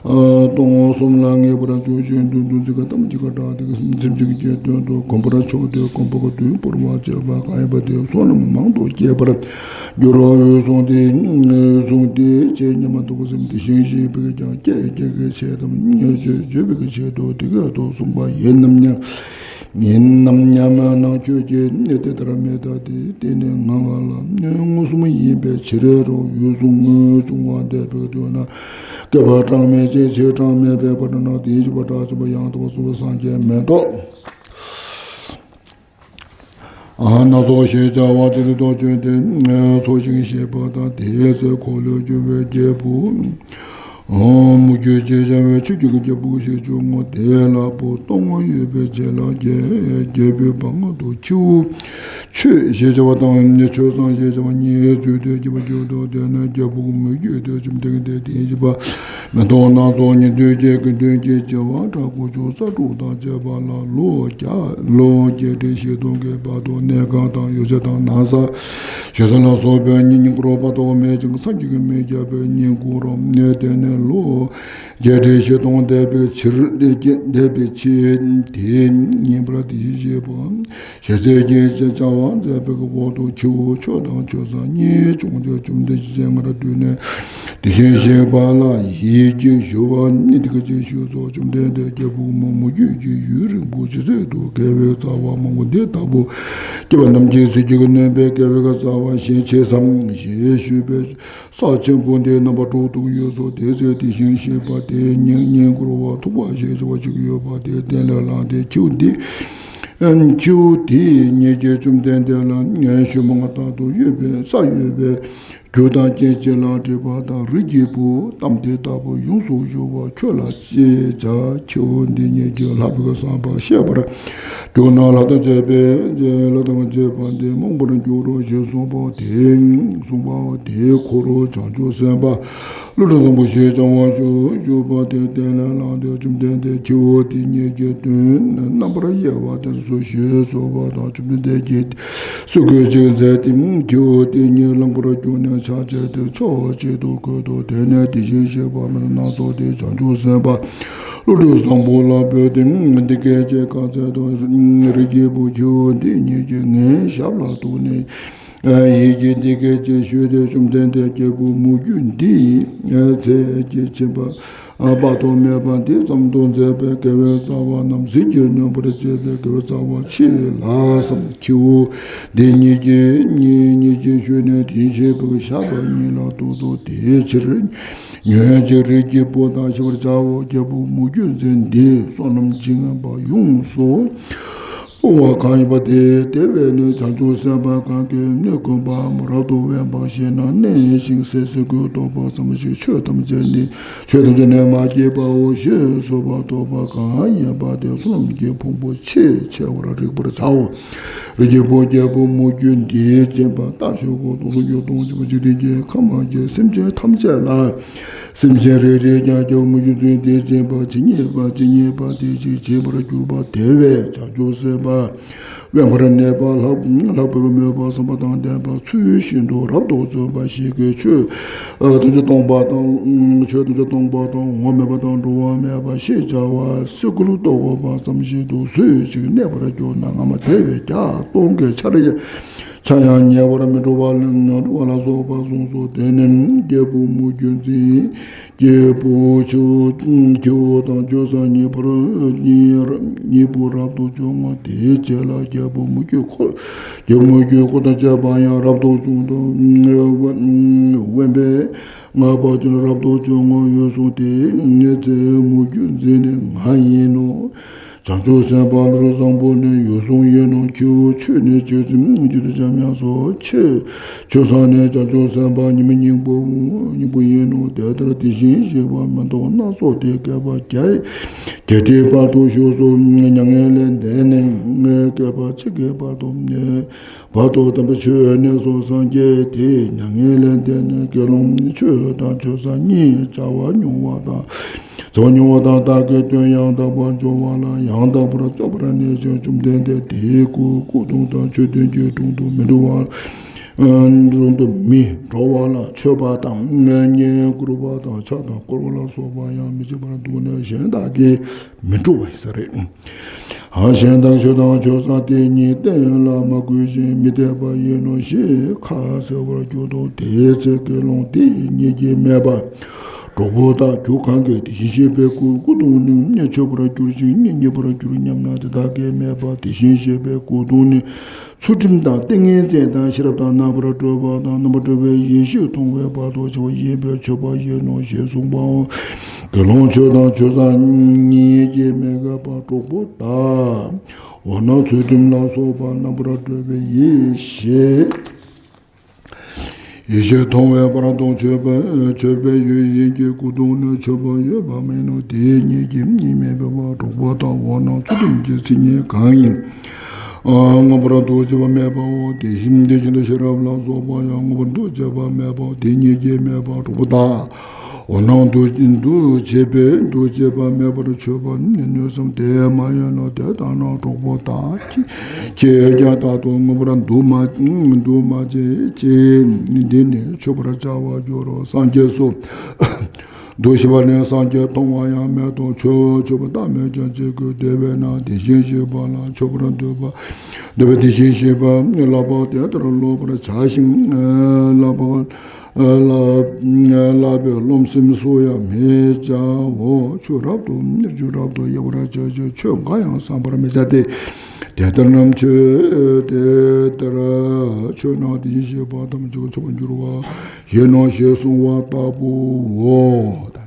སྟོང་གསུམ་ལ་ངེས་པར་འབྱུང་ཞིང་མདུན་དུ་འཛིན་མཁན་ཐམས་ཅད་ཀྱི་སྒྲ་དེ་སེམས་ཅན་གྱི་དོན་དུ་གོམས་པར་ཕྱོགས་ཏེ་གོམ་པ་ག་དུས་བོར་བར་བྱེད་པ་གང་ཡིན་པ་དེ་བསོད་ནམས་མང་དུ་སྐྱེད་པར་འགྱུར་རོ། འོད་སྲུང་དེ་འོད་སྲུང་དེ་ཅེས་སྙན་མ་ཏོག་གི་སེམས་དེ་བཞིན་གཤེགས་པའི་ཀྱང་སྐྱེ་སྐྱེ་གི་ཆེད་དམ་ཉེས་བྱེད་བརྗོད་པའི་ཆེད་དུ་དེ་སྐད་དུ་གསུངས་པ་ཡིན་ནམ་སྙམ། ཡིན་ནམ་སྙམ་ན་ཁྱོད་ཀྱིས་དེ་ལྟར་མི་ལྟ་སྟེ། དེ་ནི་ང་ང་ལ་མངོན་སུམ་ཡིན་པའི་ཕྱིར་རོ། འོད་སྲུང་ངོས་བྱུང་བ་འདས་པའི་དུས་ན་བསྐལ་པ་གྲངས་མེད་ཅིག་ཕྱེད་གྲངས་མེད་པའི་བར་ན་དེའི་བཞི་པ་གྲགས་ཆེན་པོ་ཡང་དག་པར་རྫོགས་པའི་སངས་རྒྱས་མེ་ཏོག་སྣ་ཚོགས་ཞེས་བྱ་བ་ཇི་སྲིད་དུ་བྱོན་ཏེ་འཚོ་ཞིང་གཞེས་པ་དང་། དེའི་ཚེ་འཁོར་ལོས་སྒྱུར་བའི་རྒྱལ་པོ། མུ་ཁྱུད་ཅེས་བྱ་བའི་ཆུ་སྐྱེས་ཀྱི་རྒྱལ་པོ་ཞིག་བྱུང་ངོ་། དེའི་ལྷ་བུ་སྟོང་ཡོད་པའི་རྗེས་ལ་རྒྱལ་རྒྱལ་པོའི་བར་དུ་ཁྱེའུ་ ཆོས་ཞེས་བྱ་བ་དང་། ཆོས་བཟང་ཞེས་བྱ་བ་གཉིས་ཚུལ་དུ་བགྱིས་པར་གྱུར་ཏོ། དེ་ནས་རྒྱལ་པོ་མོས་གུས་དེས་བཅོམ་ལྡན་འདས་དེ་བཞིན་གཤེགས་པ་མེ་ཏོག་སྣ་ཚོགས་ཉིད་དུ་སྐྱེས་ཀྱི་མདུན་གྱི་བྱེ་བ་ཕྲག་དགུ་བཅུ་རྩ་དྲུག་དང་བཅས་པ་ལ་ལོ་བརྒྱ་ལོ་བརྒྱད་ཁྲི་བཞི་སྟོང་གི་བར་དུ་གནས་ཁང་དང་ཡོ་བྱད་དང་ན་བཟའ་ཞིང་ས་ལ་སོགས་པའི་བསྙེན་བཀུར་བ་ཐོགས་མེད་ཅིང་བསམ་གྱིས་མི་ཁྱབ་པའི་བསྙེན་བཀུར་རོ། དེ་ནས་ལོ་བརྒྱད་ཁྲི་བཞི་སྟོང་འདས་པའི་ཕྱིར། འདས་པའི་ཕྱིར་དེ་ཉིན་པར་དེ་བཞིན་གཤེགས་པ་ཞལ་ཟས་ཀྱི་བྱ་བ་མཛད་པའི་འོག་ཏུ་ཁྱེའུ་ཆོས་དང་ཆོས་བཟང་གཉིས་བྱུང་སྟེ། བཅོམ་ལྡན་འདས་ཀྱི་སྤྱན་སྔར་འདུས་ནས་དེ་བཞིན་གཤེགས་པ་ལ་ཡིད་ཀྱིས་ཞུ་བ་ནི་འདི་སྐད་ཅེས་ཞུས་སོ། བཅོམ་ལྡན་འདས་རྒྱལ་པོ་མོ་མོ་རྒྱུད་ཀྱི་ཡུན་རིང་པོ་ཅི་ཟད་དུ་དགེ་བའི་རྩ་བ་མང་པོ་འདི་ལྟ་བུ་བགྱིས་པ་རྣམས་ཀྱི་གཟི་བརྗིད་ཀྱིས་གནོན་པའི་དགེ་བའི་རྩ་བ་ཞེས་བྱའམ་ཞེས་ཞུས་པས། ས་ཆེན་པོ་འདི་རྣམ་པ་དྲུག་ཏུ་གཡོས་སོ། དེ་ཚེ་དེ་བཞིན་གཤེགས་པ་དེ་ཉིད་བསྙེན་བཀུར་བ་ཐུབ་པ་ཞེས་བྱ་བ་ཅིག་ཡོད་པ་དེ་སྟན་ལ་ལངས་ཏེ་ཁྱེའུ་འདི་ཁྱེའུ་དེ་ཉིད་ཀྱིས་བཅོམ་ལྡན་འདས་ལ་ཞུས་པ། ང་དང་དུ་ཡོད་པའི་ས་ཡོད་པའི་རྒྱུ་དང་རྐྱེན་ཅི་ལ་སྒྲིབ་པ་དང་རིགས་ཀྱི་བུ་གཏམ་དེ་ལྟ་བུ་ཡོངས་སུ་ཞུ་བ་ཁྱོད་ལ་ཅི་བྱ། ཁྱེའུ་འདི་ཉིད་ཀྱིས་ལྷག་པའི་བསམ་པ་ཤེས་པར་གྱུར་ན་ལྷ་དང་བཅས་པའི་ལྷ་དང་བཅས་པ་འདི་རྨོངས་པར་འགྱུར་རོ་ཞེས་གསུངས་པ། དེ་གསུངས་པ་དེའི་འཁོར་བྱང་ཆུབ་སེམས་དཔའ་བློ་གྲོས་བཟང་པོ་ཞེས་བྱ་བ་ཞུ་ཞུས་པ་དེ་སྟན་ལ་ལངས་ཏེ་བཅོམ་ལྡན་འདས་ཁྱེའུ་དེ་ཉིད་ཀྱི་དོན་རྣམ་པར་དབྱེ་བ་དེ་ཚོ་ཞེས་གསུངས་པ་དང་། བཅོམ་ལྡན་འདས་ཀྱིས་སུ་གོས་ཅིག་མཛད་དེ་ཁྱེའུ་དེ་ཉིད་བླང་པོར་གྱུར་ནས་ཕྱག་བྱས་ཏེ་ཕྱོགས་གཅིག་ཏུ་བཀོད་དོ། དེ་ནས་དེ་བཞིན་གཤེགས་པ་མེ་ཏོག་སྣ་ཚོགས་དེས་བྱང་ཆུབ་སེམས་དཔའ་བློ་གྲོས་བཟང་པོ་ལ་བོས་ཏེ་འདི་སྐད་ཅེས་བཀའ་སྩལ་ཏོ། རིགས་ཀྱི་བུ་ཁྱེའུ་འདི་ཉིད་ཀྱིས་ངའི་ཞབས་ལ་གཏུགས་ནས་ཡིད་ཀྱིས་འདི་སྐད་ཅེས་ཞུས་ཏེ། བཅོམ་ལྡན་འདས་རྒྱལ་པོ་མོ་རྒྱུད་འདིའི་ཚལ་གྱི་ཁྱིམ་པ་དཔག་ཏུ་མེད་པ་འདི་ཙམ་དུ་མཛད་པའི་དགེ་བའི་རྩ་བ་རྣམས་ཟིལ་གྱིས་གནོན་པར་བྱེད་པའི་དགེ་བའི་རྩ་བ་ཆེ་ལགས་སམ། ཁྱེའུ་འདི་ཉིད་ཀྱིས་ཉིད་ཉིད་ཀྱིས་ཞུས་ནས་དེ་བཞིན་གཤེགས་པའི་ཞབས་པ་ཉིད་ལ་གཏུགས་སོ། དེའི་ཕྱིར་ཉོན་ཅིག་རིགས་ཀྱི་བུ་དག་ཤེས་པར་བྱའོ། རྒྱལ་པོ་མོ་རྒྱུད་འཛིན་འདིའི་བསོད་ནམས་ཇི་སྙེད་པ་ཡོངས་སུ་སྤོང་བ་གང་ཡིན་པ་དེ་དེ་བས་ནི་བྱང་ཆུབ་སེམས་དཔའ་གང་གིས་གནས་དཀོན་པའམ་རབ་ཏུ་དབེན་པ་ཞིག་ན་གནས་ཤིང་སད་སེ་གོལ་གཏོགས་པ་ཙམ་ཞིག་ཆོས་ཐམས་ཅད་ནི་ཆོས་ཐམས་ཅད་ནི་མ་སྐྱེས་པའོ་ཞེས་གསོལ་བ་བཏབ་པ་གང་ཡིན་པ་དེ་བསོད་ནམས་ཀྱི་ཕུང་པོ་ཆེས་ཆེ་བར་རིག་པར་བྱའོ། རིགས་ཀྱི་བུ་རྒྱལ་པོ་མོ་རྒྱུད་འདིའི་སྦྱིན་པ་རྟ་ཞོ་གོ་དུང་སོ་ཡོ་དུང་ཅི་པ་འཇིག་རྟེན་གྱི་ཁམས་ཀྱི་སེམས་ཅན་ཐམས་ཅད་ལ། སེམས་ཅན་རེ་རེས་ཀྱང་རྒྱལ་པོ་མོ་རྒྱུད་འཛིན་འདིའི་སྦྱིན་པ་ཇི་སྙེད་པ་ཇི་སྙེད་པ་དེ་ཅིག་བྱིན་པར་གྱུར་པ་དེ་བས་བྱང་ཆུབ་སེམས་དཔའ་དབེན་པར་གནས་པ་ལྷག་ལྷག་པའི་མོས་པ་བསམ་པ་དང་ལྡན་པ་ཚུལ་བཞིན་དུ་རབ་ཏུ་བརྩོན་པ་ཞིག་གིས་ཆོས་ཐམས་ཅད་སྟོང་པ་དང་། ཆོས་ཐམས་ཅད་སྟོང་པ་དང་འོང་མེད་པ་དང་འགྲོ་བ་མེད་པ་ཞེས་བྱ་བ་སེ་གོལ་གཏོགས་པ་ཙམ་ཞིག་ཏུ་སུ་ཞིག་གནས་པར་གྱུར་ན་སྔ་མ་དེ་བས་བརྒྱ་སྟོང་གི་ཆར་ཡང་ཆར་ཡང་ཉེ་བར་མི་འགྲོ་བ་ལ་མི་འགྲོ་བ་ལ་སོགས་པ་གསུངས་སོ། དེ་ནས་རྒྱལ་པོ་མོ་རྒྱུད་འཛིན་རྒྱལ་པོ་ཁྱེའུ་ཁྱེའུ་དང་ཆོས་བཟང་གཉིས་པོ་གཉིས་པོ་རབ་ཏུ་བྱུང་ངོ་། དེའི་རྗེས་ལ་རྒྱལ་པོ་མོ་རྒྱུད་འཁོར་རྒྱལ་པོ་མོ་རྒྱུད་འཁོར་དང་བཅས་པ་ཡང་རབ་ཏུ་བྱུང་དུ་དབེན་པའི་ང་པ་ཅན་རབ་ཏུ་བྱུང་ངོ་། འོད་སྲུང་དེའི་ཚེ་མོ་རྒྱུད་འཛིན་ནི་ང་ཡིན་ནོ། བྱང་ཆུབ་སེམས་དཔའ་བློ་གྲོས་བཟང་པོ་ནི་འོད་སྲུང་ཡིན་ནོ། ཁྱེའུ་ཁྱོད་ནི་ཇི་ཙམ་ཇི་ལྟར་འཇམ་དབྱངས་སོ། ཁྱེད་ཆོས་བཟང་ནི་བྱང་ཆུབ་སེམས་དཔའ་ཉི་མའི་སྙིང་པོ་སྙིང་པོ་ཡིན་ནོ། དེ་ལྟར་དེ་བཞིན་གཤེགས་པ་མེ་ཏོག་སྣ་ཚོགས་དེ་བསྐལ་པ་བརྒྱ་བརྒྱད་ཁྲིའི་བར་དུ་བཞུགས་སོ། མྱ་ངན་ལས་འདས་ནས་བསྐལ་པ་ཕྱེད་ཀའི་བར་དུ་བར་དུ་དམ་པའི་ཆོས་གནས་སོ། སངས་རྒྱས་དེས་མྱ་ངན་ལས་འདས་ནས་དགེ་སློང་ཆོས་དང་ཆོས་བཟང་གཉིས་བྱ་བ་མྱོང་བ་དང་། བྱ་བ་མྱོང་བ་དང་། བདག་གི་དོན་ཡང་དག་པར་འབྱུང་བ་ལ་ཡང་དག་པར་བརྩོན་པར་གནས་ཤིང་། བཅོམ་ལྡན་འདས་དེའི་སྐུ་སྐུ་གདུང་དང་མཆོད་རྟེན་གྱི་དྲུང་དུ་མི་འགྲོ་བ། དྲུང་དུ་མི་འགྲོ་བ་ལ་མཆོད་པ་དང་བསྙེན་བཀུར་བ་དང་ཕྱག་དང་བསྐོར་བ་ལ་སོགས་པ་ཡང་མི་བྱེད་པར་འདུག་ནས་གཞན་དག་གིས་མི་འགྲོ་བ་ཡིན་ས་རེད། གཞན་དག་ཆོས་དང་ཆོས་བཟང་དེ་ཉིད་གཏན་ལ་མ་འགོད་ཅིང་མི་འཐད་པ་ཡིན་ནོ་ཞེས་ཁ་གསལ་བར་གྱུར་ཏོ། དེའི་ཚེ་དགེ་སློང་དེ་ཉིད་ཀྱིས་སྨྲས་པ། གྲོགས་པོ་དག་རྒྱུ་གང་གིས་དེ་བཞིན་གཤེགས་པའི་སྐུ་སྐུ་གདུང་ནི་མཆོད་པར་འགྱུར་ཞིང་མཆོད་པར་འགྱུར་སྙམ་ན། དེ་དག་གིས་སྨྲས་པ། དེ་བཞིན་གཤེགས་པའི་སྐུ་གདུང་ནི་ཚུལ་ཁྲིམས་དང་ཏིང་ངེ་འཛིན་དང་ཤེས་རབ་དང་རྣམ་པར་གྲོལ་བ་དང་རྣམ་པར་གྲོལ་བའི་ཡེ་ཤེས་མཐོང་བའི་བར་དུ་འཆི་བ་ཞེས་པའི་མཆོད་པ་ཡིན་ནོ་ཞེས་གསུངས་པའོ། དགེ་སློང་ཆོས་དང་ཆོས་བཟང་གཉིས་ཀྱིས་མི་འགལ་བར་གྲོགས་པོ་དག་འོ་ན་ཚུལ་ཁྲིམས་ལ་སོགས་པ་རྣམ་པར་གྲོལ་བའི་ཡེ་ཤེས། ཡེ་ཤེས་མཐོང་བའི་བར་དུ་མཆོད་པ་མཆོད་པའི་ཡུལ་ཡིན་གྱི་སྐུ་གདུང་ནི་མཆོད་པ་ཡོད་པ་མིན་ནོ། དེ་ཉིད་ཀྱིས་ཉིད་མེད་པའི་བར་གྲོགས་པོ་དག་འོ་ན་ཚུལ་ཁྲིམས་ཀྱི་མཚན་ཉིད་གང་ཡིན། མངོན་པར་འདུ་བྱེད་པ་མེད་པའོ། དེ་བཞིན་དེ་བཞིན་དུ་ཤེས་རབ་ལ་སོགས་པ་ཡང་མངོན་པར་འདུ་བྱེད་པ་མེད་པའོ། དེ་ཉིད་ཀྱིས་མེད་པ་དྲུག་པོ་དག་འོ་ན་འདུ་འདུ་བྱེད་པས་འདུ་བྱེད་པ་མེད་པར་ཆོད་པ་ནི་ནུས་སམ། དེ་མ་ཡིན་ནོ། དེ་ལྟ་ན་དྲུག་པོ་དག་ཁྱེད་ཀྱང་རྟག་ཏུ་མངོན་པར་འདུ་མ་འདུ་མ་བྱེད་ཅིག་འདི་ནི་མཆོད་པར་བྱ་བར་འགྱུར་རོ། སངས་རྒྱས་སོ། འདུ་ཤེས་པ་ནི་སངས་རྒྱས་མཐོང་བ་ཡང་མེད་དོ། མཆོད་མཆོད་པ་བདག་མེད་ཀྱང་བྱེད་དགོས། དེ་བས་ན་དེ་བཞིན་གཤེགས་པ་ལ་མཆོད་པར་འདོད་པ་འདོད་པས་དེ་བཞིན་གཤེགས་པ་བསླབ་པ་དེ་ལྟར་སློབ་པར་བྱ་ཞིང་། བསླབ་པ་བསླབ་པའི་རློམ་སེམས་སུ་ཡང་མི་བྱའོ། ཆོས་རབ་ཏུ་རྒྱུད་རབ་ཏུ་དབྱེ་བར་བྱ་ཞིང་ཆོས་འགའ་ཡང་བསམ་པར་མི་བྱ་སྟེ། དེ་ལྟར་ན་མཆོད་དེ་ལྟར་མཆོད་ན་དེ་བཞིན་གཤེགས་པ་ཐམས་ཅད་མཆོད་པར་འགྱུར་བ་ཡིན་ནོ་ཞེས་གསུངས་པ་ལྟ་བུའོ།